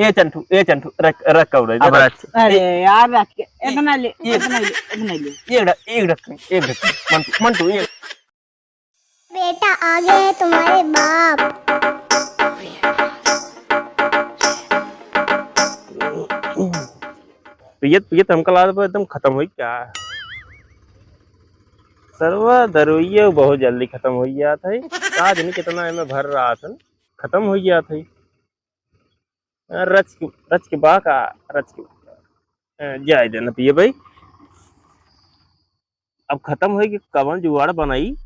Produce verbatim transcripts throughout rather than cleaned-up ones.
ए चंटू, ए चंटू, रख, रख कौड़ा, अब रख। रख। अरे ए, यार, रख के, ए, इतना ले, ए, इतना ले, इतना ले। एक ढक-, एक ढक्कन, एक ढक्कन, मंटू, मंटू, एक। बेटा, आ गए तुम्हारे बाप। पियत, पियत हमका लागत बा एकदम खत्म होई का। सरवा दरुइया बहुत जल्दी खत्म होई जात है। का जानी कितना एमे भर रहा था, खत्म होई जात है। रच के, रच के बा का, रच के बा। अ, जाए दे ना पिए भाई। अब खत्म होई कि कवन जुगाड़ बनाई?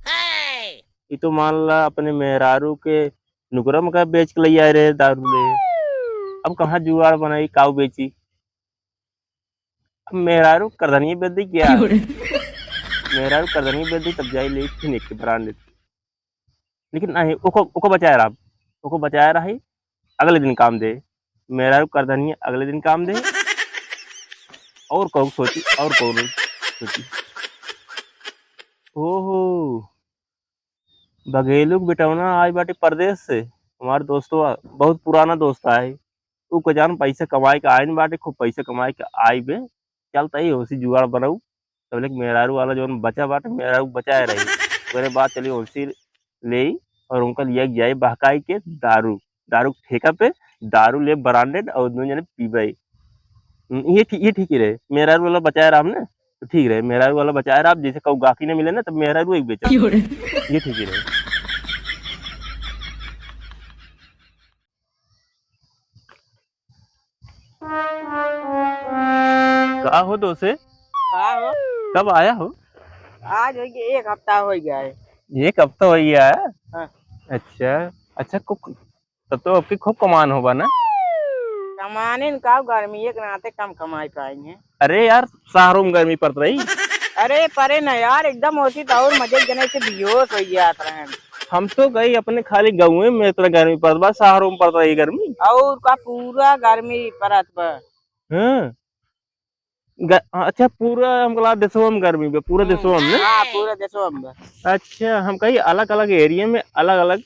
ई तो मान ला अपने मेहरारू के नुकरम का बेच के ले आए रहे दारू ले। अब कहाँ जुगाड़ बनाई, काऊ बेची? अब मेहरारू करधनिया बेच दी क्या? क्यों रे? मेहरारू करधनिया बेच दी तब जाई ले फिर एक के branded। लेकिन नहीं, ओको, ओको बचाए रहा, ओको बचाए रही, अगले दिन काम दे। मेहरारू करधनिया अगले दिन काम दे। और कौन सोची, और कौन सोची। ओहो, बघेलू के बेटौना आए बाटे परदेस से, हमार दोस्तवा, बहुत पुराना दोस्त आए। ऊ को जान पैसा कमाए के आइन बाटे, खूब पैसा कमाए के आई बे। चल तई होसी जुगाड़ बनाऊ। तब ले मेहरारू वाला जौन बचा बाटे, मेहरारू बचाए रही। ओकरे बाद चली होसी लेई और उनका लिया जाए बहकाई के दारू, दारू के ठेका पे दारू ले branded और दोनों जने पीबे। हम्म, ये ठी-, ये ठीक ही रहे। मेहरारू वाला बचाए रहा हमने, तो ठीक रहे। मेहरारू वाला बचाए रहा, जैसे कहू गाकी ने मिले ना, तब मेहरारू एक बेचा। क्यों रे? ये ठीक ही रहे। का हो दोसे? का हो? कब आया हो? आज हो गया, एक हफ्ता हो गया है। एक हफ्ता हो गया है? हाँ। अच्छा, अच्छा, को-, तब तो आपकी खूब कमान होबा ना? कमाने न का, गर्मी एक नाते कम कमाई पाएंगे। अरे यार, शहरों में गर्मी पड़त रही। अरे परे ना यार, एकदम होती तो और मजे के जने से बेहोश हो जात रहे। हम तो गई अपने खाली गाँव में इतना गर्मी पड़त बा, शहरों में पड़त रही गर्मी। और का पूरा गर्मी पड़त बा। हाँ। ग-, अच्छा, पूरा हमको ला देशवा में गर्मी बा, पूरा हम्म। देशवा में ना? हाँ, पूरा देशवा में बा। अच्छा, हम कही अलग-अलग area में अलग-अलग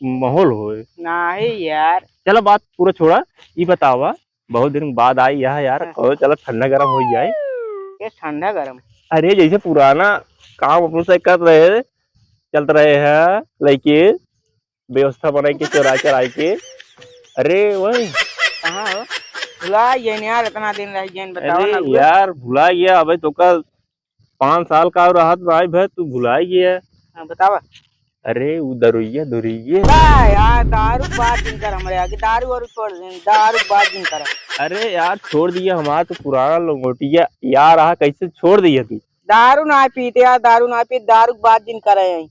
माहौल होए। नहीं यार। चलो बात पूरा छोड़ा, ई बतावा, बहुत दिन बाद आई यहाँ यार, हाँ। कहो चलो ठंडा गरम हो जाए। ये ठंडा गरम? अरे जैसे पुराना काम अपन से कर रहे, चलत रहे हैं लइके, व्यवस्था बनाई के चोराई चोराई के। अरे वही। कहाँ हो? भुला गए यार, इतना दिन रह गए, बताओ अरे ना। यार भुला गया, अबे तो कल पाँच साल का और रहत भाई भाई तू भुला गया। हाँ, बतावा। अरे वो दरुइया, दरुइया। बा यार, दारू के बात जिन कर हमरे आगे, दारू वारू छोड़ दे, दारू के बात जिन कर। अरे यार छोड़ दिया, हमारा तो पुराना लंगोटिया यार रहा, कैसे छोड़ दिया तू? दारू ना पीते यार, दारू ना पीते, दारू के बात जिन करे हैं।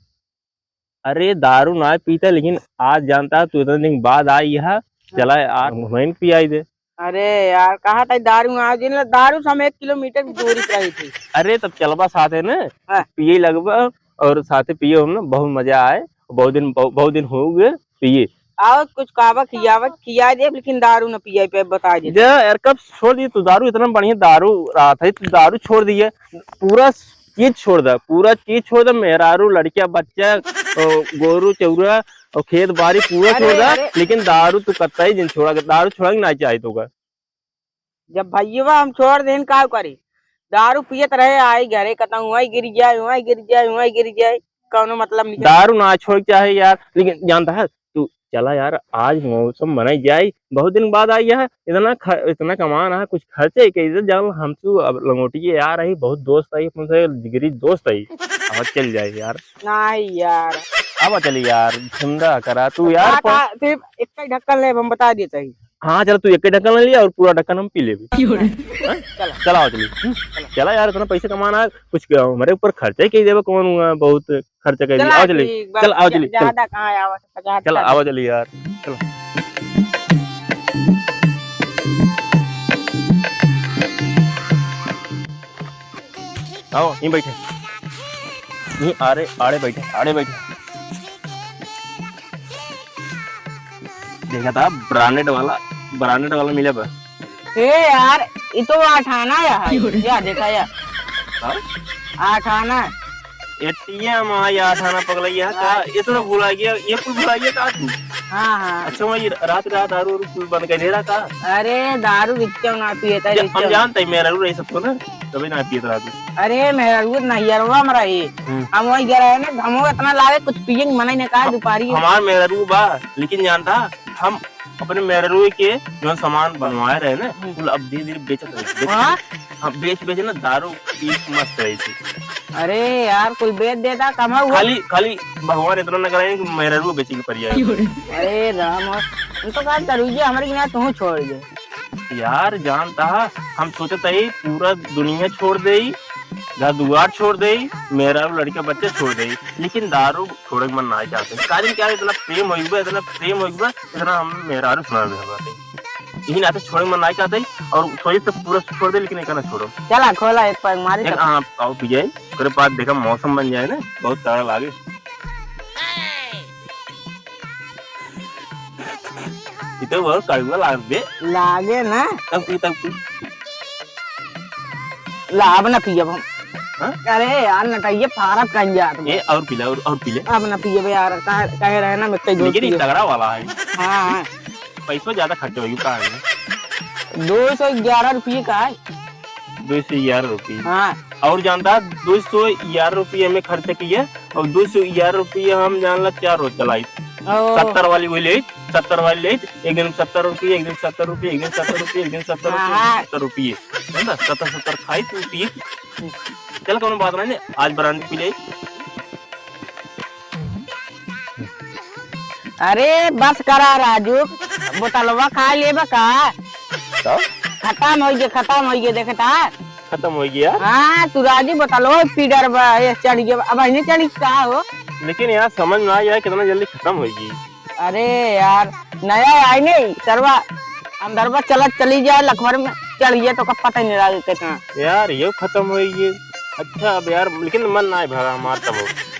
अरे दारू ना पीता, लेकिन आज जानता है तू इतने दिन बाद आई यहाँ, हाँ। चला यार, हमें पियाई दे। अरे यार, कहा था दारू ना, जिन दारू से हम एक किलोमीटर की दूरी पे रही थी। अरे तब चलबा साथे न, हाँ। पिए लगबा और साथे पिए हम ना, बहुत मजा आए, बहुत दिन, बहुत, बहुत दिन हो गए पिए। आओ कुछ काबा खियावा, खिया दे, लेकिन दारू न पियाई पे बता दे। जा यार, कब छोड़ दिए तू दारू? इतना बढ़िया दारू रहा था, तू दारू छोड़ दिए, पूरा चीज छोड़ दे, पूरा चीज छोड़ दे, मेहरारू, लड़किया, बच्चा, ओ, गोरू, चौरा और खेत बाड़ी पूरा अरे, छोड़ दे, अरे। लेकिन दारू तू कतई जिन छोड़ा, दारू छोड़ा के ना चाहे तो का। जब भैया हम छोड़ देन, का करी? दारू पियत रहे, आई घरे, कतहूँ वहीं गिर जाए, वहीं गिर जाए, वहीं गिर जाए, कौनो मतलब नहीं। दारू ना छोड़ के चाहे यार, लेकिन जानता है तू, चला यार, आज मौसम बनाई जाए, बहुत दिन बाद आई है, इतना ख-, इतना कमान है, कुछ खर्चे के इधर जाओ, हम तू अब लंगोटिए यार आई, बहुत दोस्त आई, अपन से जिगरी दोस्त आई, अब चल जाए यार। नहीं यार। अब चली यार, ठंडा करा तू यार, का, पर का, सिर्फ एक ही ढक्कन ले, हम बता देते ही। हाँ, चला, तू एक ही ढक्कन ले लिया और पूरा ढक्कन हम पी लेबे। क्यों रे? हाँ? चला। चला, आओ चली। हम्म? चला। चला यार, इतना पैसा कमाना है, कुछ हमारे ऊपर खर्चा ही कही देबे, कौन हुआ, बहुत खर्चा कर दिया। चला, आओ चली। ठीक बा, चल, आओ चली, चल। ज्यादा कहाँ आवा, पचास चल, का। आओ चली यार। चल। आओ, यहीं बैठे। यहीं आड़े, आड़े बैठे, आड़े बैठे। देखा था, branded वाला, branded वाला मिले बा। ए यार, ई तो आठाना या है। या देखा या। हाँ? आठाना। ATM आ या आठाना पगलैया का? हाँ। ये तो भुला गया, ये कुल भुला गया का तू? हाँ, हाँ। अच्छा, वही रात, रात दारू वारू कुल बंद कर दे रहा का? अरे, दारू रिक्चो ना पिए था, जे, हम रिक्चो। जानते हैं, मेहरारू रही सबको ना, कभी ना पिए था दारू। अरे, मेहरारू नैहरवा में रही। हम्म। हम वही गए रहे ना, घमो इतना लागे, कुछ पिए के मन ही नहीं कहा, हम, दुपारी। हमार मेहरारू बा, लेकिन जानता, हम अपने मेहरारू के जो सामान बनवाए रहे ना, हम्म। कुल अब धीरे-धीरे बेचत रहे, बेचत हाँ? रहे। हाँ, बेच, बेच ना दारू पी के मस्त रही थी। अरे यार, कुल बेच देता, कमाऊ हो। खाली, खाली भगवान इतना न कराए कि मेहरारू बेचे के पड़ जाए। अरे राम, हम तो कहा करूँ जी, हमारे के यहाँ तू छोड़ दे। यार, जानता है, हम सोचत हई पूरा दुनिया छोड़ देई, घर दुआर छोड़ देई, मेहरारू लड़के बच्चे छोड़ देई, लेकिन दारू छोड़े के मन ना चाहते। कारण क्या है, इतना प्रेम होई बा, इतना प्रेम होई बा, इतना हम मेहरारू सुना दे बाटे। यही नाते छोड़े के मन ना चाहते और सोचे तो पूरा छोड़ दे, लेकिन एक ना छोड़ो। चला, खोला एक पैग मारी एक तब। आप आओ पी जाए, ओकरे बाद देखा मौसम बन जाए ना, बहुत तगड़ा लागे। ई तो बहुत कड़वा लाग बे। लागे ना। तब की, तब की। ला, अब ना पियब हम। हाँ? अरे यार, नटइये फारत कहीं जात बा। ए, और पी ले, और, और पी ले। अब ना पियब यार, कह, कहे रहे ना, मिट्टी लेकिन ये तगड़ा वाला है। हाँ, हाँ। पैसों ज्यादा खर्च होगी, का है? दो सौ ग्यारह रुपये का है। दो सौ ग्यारह रुपये। हाँ। और जानता, दो सौ ग्यारह रुपये में खर्च किए और दो सौ ग्यारह रुपये हम जान ला चार रोज चलाई। ओ। सत्तर वाली वही ले, सत्तर वाली ले, एक दिन सत्तर रुपये, एक दिन सत्तर रुपये, एक दिन सत्तर रुपये, एक दिन सत्तर रुपये, हाँ। सत्तर रुपये। है ना? सत्तर, सत्तर खाई तू पी। चल, कोनो बात नहीं, आज ब्रांड पी ले। अरे बस करा राजू, बोतलवा खा लेबा का? का? खतम होइ गए, खतम होइ गए, देखता। खतम होइ गया? हाँ, तू राजू बोतलवा पी डरबा, ये चढ़ गया, अब इन्हें चढ़ी का हो? लेकिन यार समझ में आ गया कितना जल्दी खतम होइ गई। अरे यार, नया आई नहीं, सरवा अंदरवा चलत चली जाए, लखवर में चढ़ गया तो का पता ही नहीं लगे कितना। यार, ये खतम होइ गई। अच्छा, अब यार, लेकिन मन ना भरा हमार तब।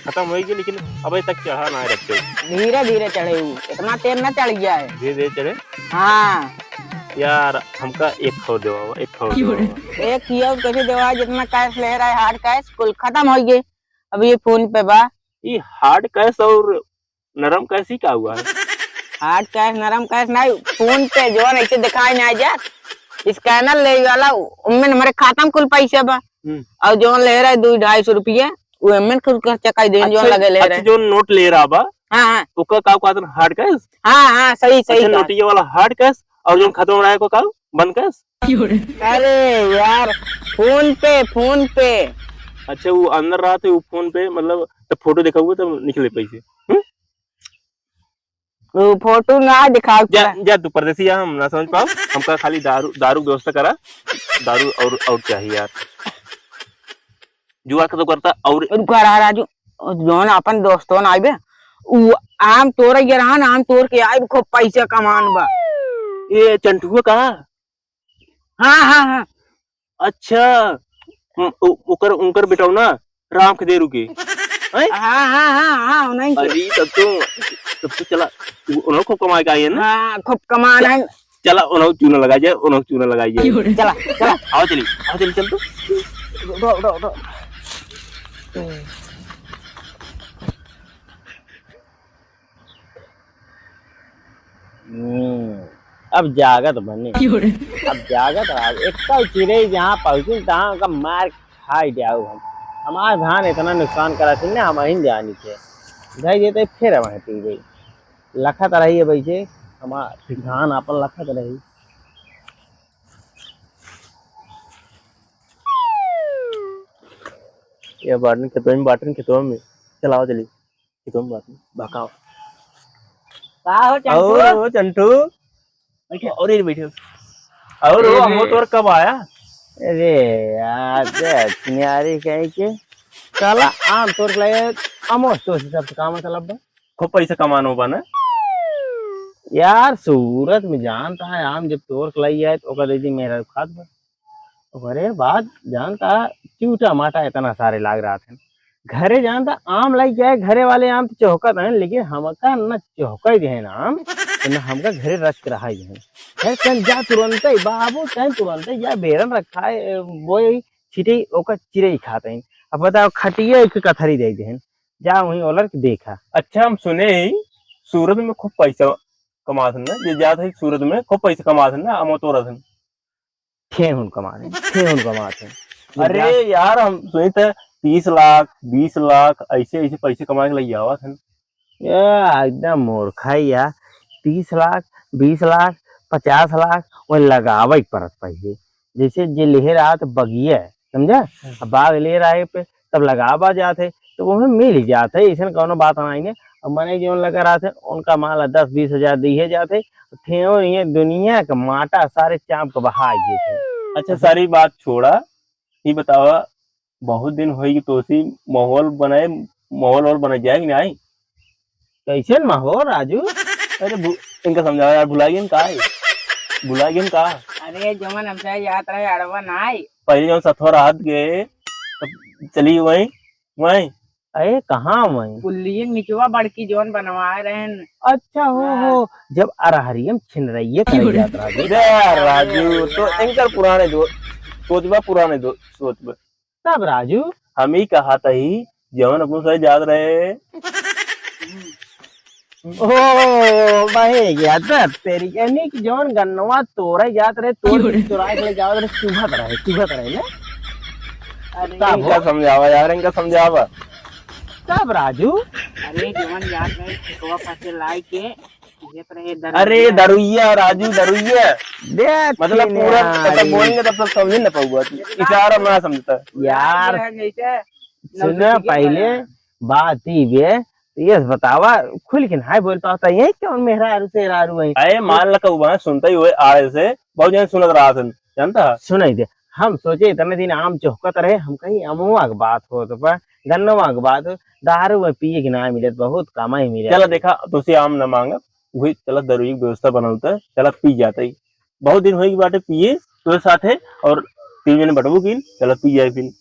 खतम होइ गई, लेकिन अबे तक चढ़ा ना रखे। धीरे धीरे चढ़े उ, इतना तेज ना चढ़ जाए। धीरे धीरे चढ़े? हाँ। यार, हमका एक खो देवा, एक खो देवा। एक किया कैसे देवा, जितना कैश ले रहा है, हार्ड कैश, कुल खतम होइ गए। अब ये फोन पे बा। ये हार्ड कैश और नरम कैश ही का हुआ है? हार्ड कैश, नरम कैश नहीं, फोन पे जौन ऐसे दिखाई नहीं जा, स्कैनर ले वाला, उनमें हमारे खाता में कुल पैसे बा। हम्म। और जौन ले रहे दो ढाई सौ रुपये, वो एमएन खुद खर्चा कर दे, जौन अच्छा, लगे ले अच्छा, रहे। जो नोट ले रहा बा, हाँ, हाँ। ओका का कहत हार्ड कैश? हाँ, हाँ, सही, सही अच्छा, कहा। नोटिया वाला हार्ड कैश और जौन खत्म हो रहा है, को का बंद कैश? अरे यार, फोन पे, फोन पे। अच्छा, वो अंदर रहते, वो फोन पे, मतलब, तो फोटो दिखाऊंगा, तब निकले पैसे। हम्म? वो फोटो ना दिखाओ जा, क्या? जा, तू परदेसी, जा, हम ना समझ पाओ। हमका खाली दारू, दारू के व्यवस्था करा, दारू और, और चाहिए यार। जुआ का तो करता और रुका रहा राजू, जौन अपन दोस्तों ना आइबे, उ आम तोड़ के रहा ना, आम तोड़ के आइब, खूब पैसा कमान बा। ये चंटुआ का? हाँ, हाँ, हाँ। अच्छा, उ-, उ-, ओकर, उनकर बेटौना राम खदेरू के। हैं? हाँ, हाँ, हाँ, हाँ, उन्हीं के। अरे, तब तो, तब तो चला, उ-, उन्हों को कमाए का है ना? हाँ, खूब कमान है। चला, उन्हों चूना लगा जाए, उन्हों चूना लगा जाए। चला, चला। आओ चली, आओ चली, चल तो। उठो, उठो, उठो। हम्म, अब जागत बने। अब जागत रहा। एक तो चिड़ै जहाँ पहुँचिन, तहाँ ओका मार खाई जाऊ हम। हमार धान इतना नुकसान करा थी ना, हम अहिन जानी थे। धई देते फिर हम पी गई। लखत रही है भाई जे, हमार धान आपन लखत रही। ये बाटन खेतवा में, बाटन खेतवा में। चलाओ चली। खेतवा में बाटन। बकाओ। का हो चंटू? ओ, ओ, चंटू। बैठे। और ये बैठे। और ओ, अरे। अम्मो तोर कब आया? अरे यार, दे, चिनियारी कहीं के। साला आम तोर के लाए, अमोस तो से सबसे काम मतलब बा। खूब पैसा कमानो बा ना? यार, सूरत में जानता है, आम जब तोर के लाई आए, तो ओकर दीदी मेरा खात बा। ओकरे बाद जानता, चूटा माटा इतना सारे लाग रहा था। घरे जानता, आम लाई जाए, घरे वाले आम तो चौकत हैं, लेकिन हमका न चौकई दे ना आम, तो न हमका घरे रच के रहाई दे। घर कन जा तुरंते, बाबू कहीं तुरंते, या बेरन रखा है, बोई छिटे, ओकर चिरई खात हैं। अब बताओ, खटिया एक कथरी दे दे। जा वहीं ओलर के देखा। अच्छा, हम सुने ही, सूरत में खूब पैसा कमात हन ना, जे जात है सूरत में खूब पैसा कमात हन ना, अमवा तोरत हन। ठेहुन कमात हन, ठेहुन कमात हन। अरे यार, हम सुनी थे तीस लाख, बीस लाख, ऐसे, ऐसे पैसे कमा के लइ आवत हन। या, एकदम मूर्ख है यार। तीस लाख, बीस लाख, पचास लाख, वो लगावे के परत पहिले। जैसे जे लेहे रहत बगिया, समझा? हम्म। अब बाग ले रहे पे, तब लगावा जात है, तो वो हमें मिल ही जात है, ऐसन कौनो बात नाहीं है। अब मने जौन लगा रहत है, उनका मान ला दस बीस हजार दिए जात है, ठेहुन ये दुनिया का माटा सारे चाप के बहा देत है। अच्छा, सारी बात छोड़ा, ये बतावा, बहुत दिन होई कि तोसी माहौल बनाए, माहौल और बन जाए कि नाहीं? कैसन माहौल, राजू? अरे भू-, इनका समझावा यार, भुला गए का है? भुला गए का? अरे, जवन हमसे याद रहे, अड़वा नाई। पहले जवन सथवा रात गए, तब चली वहीं, वहीं। अरे, कहाँ वहीं? पुल्लिये निचवा बड़की जवन बनवाए रहन। अच्छा, हो, हाँ। हो, जब अरहरियम छिनरैये करे जात राजू। दे यार राजू, तो इनकर पुराने दो-, सोचबा, पुराने दो-, सोचबा। तब राजू? हम ही कहा तही, जवन अपन से जात रहे। ओ, वही गया, तब तेरी, यानी कि जवन गन्नवा तोरे जात रहे, तोड़ के चुराए के ले जावत रहे, चुभत रहे, चुभत रहे ना? अरे तब इनका हो? समझावा यार, इनका समझावा। तब राजू? अरे जवन जात रहे, खेतवा पर से लाई के, पियत रहे, अरे दरुइया। दरुइया राजू, दरुइया। देख मतलब पूरा यार। तब तक बोलेंगे, तब तक समझ न पाऊंगा। इशारा ना समझता। यार, जैसे सुना पहिले, बात ई बे, ये बतावा, खुल के नाहीं बोल पावत, यही कौन मेहरारू से रारू है? अरे मान लका, वहाँ सुनता ही हुए आड़े से, बहुत जन सुनत रहा था, जानता है? सुनाई दे, हम सोचे इतने दिन आम चोहकत रहे, हम कहीं अमुआ के बात होत बा, गन्नवा के बात हो, दारू में पिए के ना मिलत, बहुत कम ही मिलत। चला देखा, तोसे आम न मांगब, वही चला दारू की व्यवस्था बनावता, चला पी जाता ही। बहुत दिन होई बाटे पिए तोरे साथे, और तीन जने बटबू कीन, चला पी जाए फिर।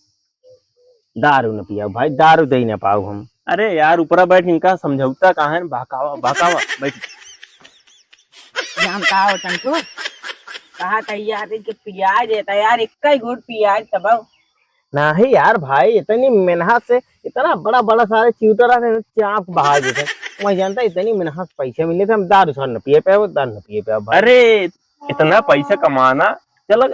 दारू न पियाऊ भाई, दारू दे ही ना पाऊ हम। अरे यार, ऊपरा बैठ, इनका समझौता कहाँ है, बहकावा, बहकावा, बैठ। जानता हो चंटू, कहा था यार कि पियाई देता यार, एक ही घूंट पियाई तब। नहीं यार भाई, इतनी मेहनत से इतना बड़ा बड़ा सारे चूतर आते हैं, चाप बहा देते हैं। मैं जानता इतनी मेहनत से पैसे मिले थे, हम दारू सार न पिए पे, दारू न पिए पे भाई। अरे इतना पैसा कमाना, चला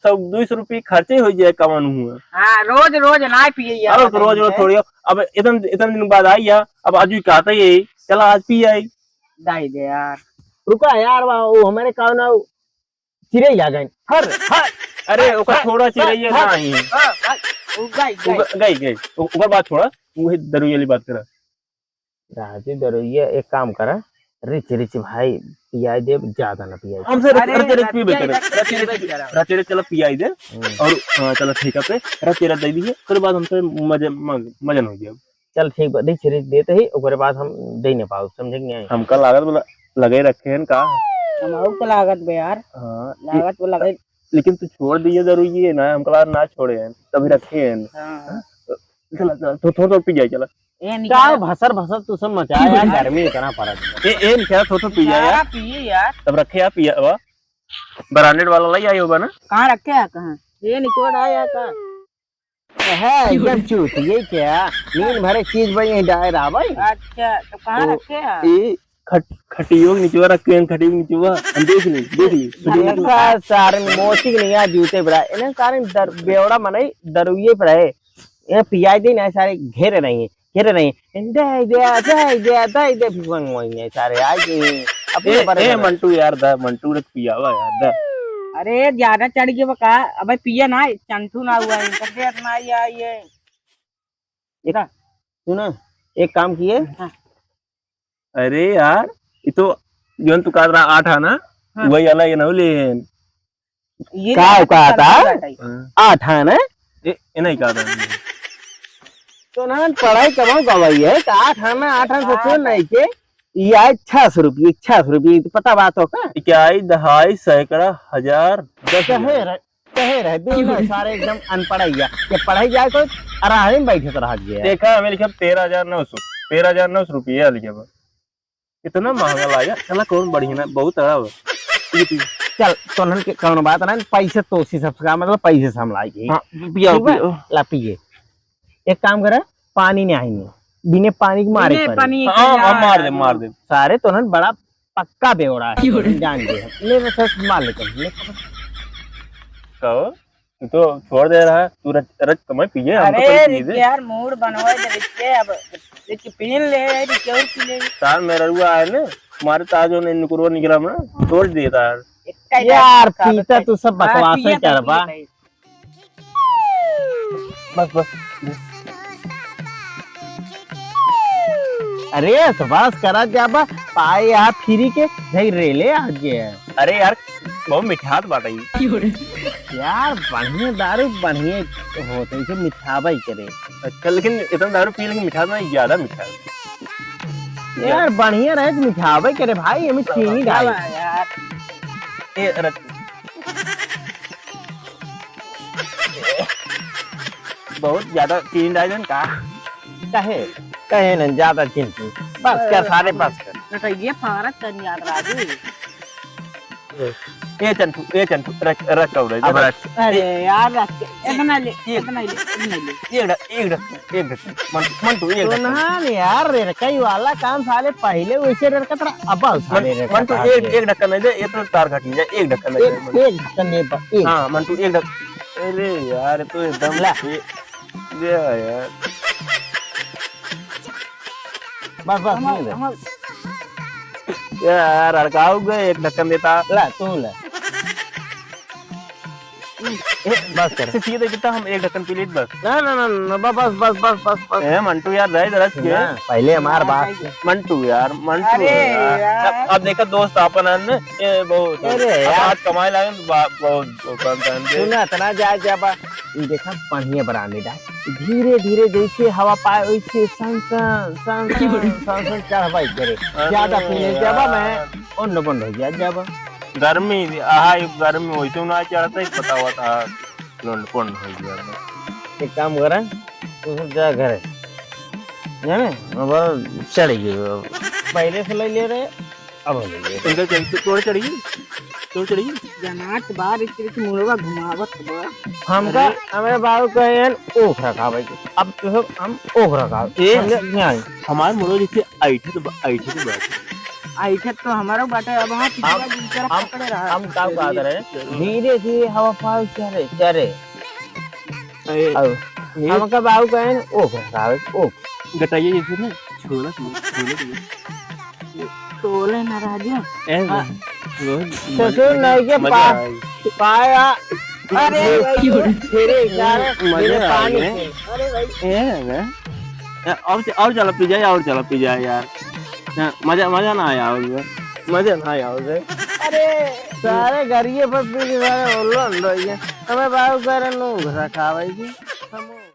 सौ दो सौ रुपये खर्चे हो जाए, कवन हुआ। हाँ, रोज रोज ना पिए यार, अरे तो रोज रोज थोड़ी, अब इतन इतन दिन बाद आई या, अब आज भी कहता ही, चला आज पी आई। दाई दे यार। रुका यार, वा-, वो हमारे का ना, चिरई आ गए। हर, हर, अरे, हर, ओकर हर, छोड़ा, हर, चिरई हर, ना आई है। हाँ, हाँ, उ गई, गई। उग-, गई, गई। उ-, ओकर बात छोड़ा, उहे दरुई वाली बात करा। राजू दरुइया, एक काम करा, रिच रिच भाई पियाई देब, ज्यादा ना पियाई। हमसे रच-, अरे, रच-, रच पीबे रच-, करे। रच-, रच-, रच-, रच-, रच-, चला पियाई दे। हम्म। और, हाँ, चला ठीक है, पे रच-, रच दे दी है। ओकरे बाद हमसे मजे, मग-, मजन हो गया। चल ठीक बा, रिच रिच देते ही, ओकरे बाद हम दे ना पाओ, समझे कि नहीं? हमका लागत बोला, लगे रखे हैं का? हमहू के लागत बे यार। हाँ, लागत बे लगे। लेकिन तू छोड़ दिए दरुइये ना, हमका लागत ना छोड़े हैं, तभी रखे हैं। हाँ। चला, चला, थो-, थोड़ा, थोड़ा पी जाए, चला। ए, निकल। का भसर भसर तू सब मचाया यार, गर्मी इतना पड़त है। ए, ए, निकल, थो, थो पी जाए यार। पिए यार। तब रखे यार, पिया, वा। Branded वाला लाई आई होगा ना? कहाँ रखे है, कहाँ? ये निचोड़ आया का? है, एकदम चूत, ये क्या? नींद भरे चीज भाई यहीं डाय रहा भाई। अच्छा, तो कहाँ तो रखे हैं? ए, खट-, खटियो के निचवा रखे हैं, खटियो के निचवा। हम देख ली, देख ली, खटियो के निचवा। सारे मोची के नहीं यार, जूते बरा। इन्हें सारे दर-, बेवड़ा मनई दरुइये पर है। ये पियाई दे ना, सारे घेरे नहीं, घेरे नहीं। दे दे, दे दे, दे दे, फिर वंग वंग है सारे। आज ये अपने ए, बारे ए, में। मंटू यार, दा, मंटू रे पियावा यार, दा। अरे, ज्यादा चढ़ गया का? अबे पिया ना, चंटू ना हुआ है, इनका देख ना, ये, ये। एक, सुना, एक काम किए। हाँ। अरे यार, ये तो जौन तू कहत रहा आठ आना, हाँ। वही वाला ये ना ले। ये का नहीं कहत रहा? हाँ। आठ आना? ए, ये नहीं कहत रहा। तो ना पढ़ाई कमाओ गवाई है, तो आठ आना, आठ आना से हाँ। क्यों नहीं के? ये आए छह सौ रुपये, छह सौ रुपये, तो पता बात हो का? इकाई, दहाई, सैकड़ा, हजार, दस हजार। कहे रहे, दे ना, सारे एकदम अनपढ़ ही है। ये पढ़ाई जाए तो आराम में बैठे तो रह गया। देखा, हमें लिखा तेरह हजार नौ सौ, तेरह हजार नौ सौ रुपया लिखा बा। इतना महंगा लाया, चला कौन बढ़िया ना, बहुत तगड़ा बा। चल, तोहन के कौनो बात ना, पैसे तो उसी सबसे, मतलब पैसे से हम लाए के। हाँ, पियाओ, ठीक बा? पियाओ। ला पिए। एक काम करे, पानी नहीं आई नहीं। बिने पानी के मारे बिने पड़े। पानी के हाँ, हाँ, यार। मार दे, मार दे। सारे तो ना बड़ा पक्का बेवड़ा है, क्यों रे? जान दे। ले, ले, सच मार ले तुम, ले। कहो, तू तो छोड़ दे रहा है, तू रच, रच कमाई पिए, हमको अरे, पहले पिए दे। रिक्के यार, मूड बनवाए दे, रिक्के, अब रिक्के पीन ले, रिक्के और पी ले। तार मेरा रुआ है ना, मारे ताजो ने नुकरो निकला ना, छोड़ दे तार। इक्का यार, यार, पीता तू सब हाँ, बकवास पिए है, तो क्या पिए बा? भाई। बस, बस। अरे, तो बस करा जाबा, पाए यहाँ फ्री के, नहीं रेले आ गए। अरे यार, बहुत मिठास बाटे ई। यार, बढ़िया दारू, बढ़िया होत है, इसे मिठाबा ही करे। अच्छा, लेकिन इतना दारू पी, लेकिन मिठास ना, ज्यादा मिठास। यार, बढ़िया रहे तो मिठाबा ही करे भाई, एमे चीनी डाल। यार। ए, रख। बहुत ज्यादा चीनी डाल देन का? कहे, कहे न ज्यादा चीनी। बस कर सारे, बस कर। नटैये फारत तन याद राजू। ए चंटू, ए चंटू, रख, रख कौड़े, अब रख। रख। अरे यार, रख। इतना ले, ये इतना ले, इतना ले। एक ढक-, एक ढक-, एक ढक-, मन-, मंटू, एक ढक-, सुना न यार, रेरकई वाला काम साले पहिले वैसे रेरकत रहा, अब साले मन-, रेरकत मंटू, रहा एक, है। एक ढक्कन नहीं दे, ये तो तार घट नहीं जाए, एक ढक्कन नहीं एक, दे, एक ढक्कन नहीं बा, एक। हाँ, मंटू, एक ढक-, अरे यार, तो एकदम ला। ये, ये है यार। बस, बस, हम, नहीं दे। हम यार, अड़काऊ गए, एक ढक्कन देता। ला, तू ला। ए, बस कर। से सीधे कितना हम एक ढक्कन पी लेत बस। ना, ना, ना, ना, ब-, बस, बस, बस, बस, बस। ए, मंटू यार, रह जरा के। ना, पहले हमार बात सुन। मंटू यार, मंटू अरे यार। यार। अब, अब देखा दोस्त आपन है न, ए, बहुत। अरे अब यार। आज कमाए लागे न, बा-, बहुत, बहुत कम time दे। सुना, इतना जाए, जाए बा-, ई देखा, बढ़िया branded है। धीरे धीरे जैसे हवा पाए, वैसे सन सन, सन सन, सन सन चढ़वाई करे। अरे ज्यादा पीने जाबा मैं, यार। ओंड बोंड हो गया जाबा। गर्मी, आहा, ये गर्मी वैसे ना चढ़ता ही पता हुआ था, लोंड पोंड हो गया था। एक काम करा, तू सब जा घरे, जाने, अब चढ़ गई, अब पहले से ले ले रहे, अब हो गई। इनका चढ़, तोड़ चढ़ गई, तोड़ चढ़ गई। जनात बार इस तरह से मुड़वा घुमावत बा। हमका, अरे। हमारे बाबू कहे हैं, ओख रखावे के। अब तो सब हम ओख रखावे। ए, समझे? नहीं। हमार मुड़वा जैसे ऐठे तो बा-, ऐठे तो बाटे। ऐठे तो हमारो बाटे, अब हाँ, हम, पिछला दिन तरफ हम, पकड़े रहा। हम का बात रहे? जरूर। धीरे धीरे हवा पाए चरे, चरे। ए, अब ए। हमका बाबू कहे हैं, ओख रखावे, ओख। गटाइए जैसे ना, छोला, छोला, छोला। तोले ना राजू। ए, हाँ। बहुत ससुर मजा, नहीं के मजा पा-, आएगा। पाया। अरे भाई। फिर एक बार मजा मेरे आ पानी गया। के। अरे भाई। ए, ना। ए, और च-, और चला पी जाए, और चला पी जाए यार। हाँ, मजा, मजा ना आया और। मजा ना आया और। अरे, सारे गरिये पर पी के सारे उल्लू अंडो ही है। हमें बाबू कह रहे, "नो घुसा खा भाई जी।" हम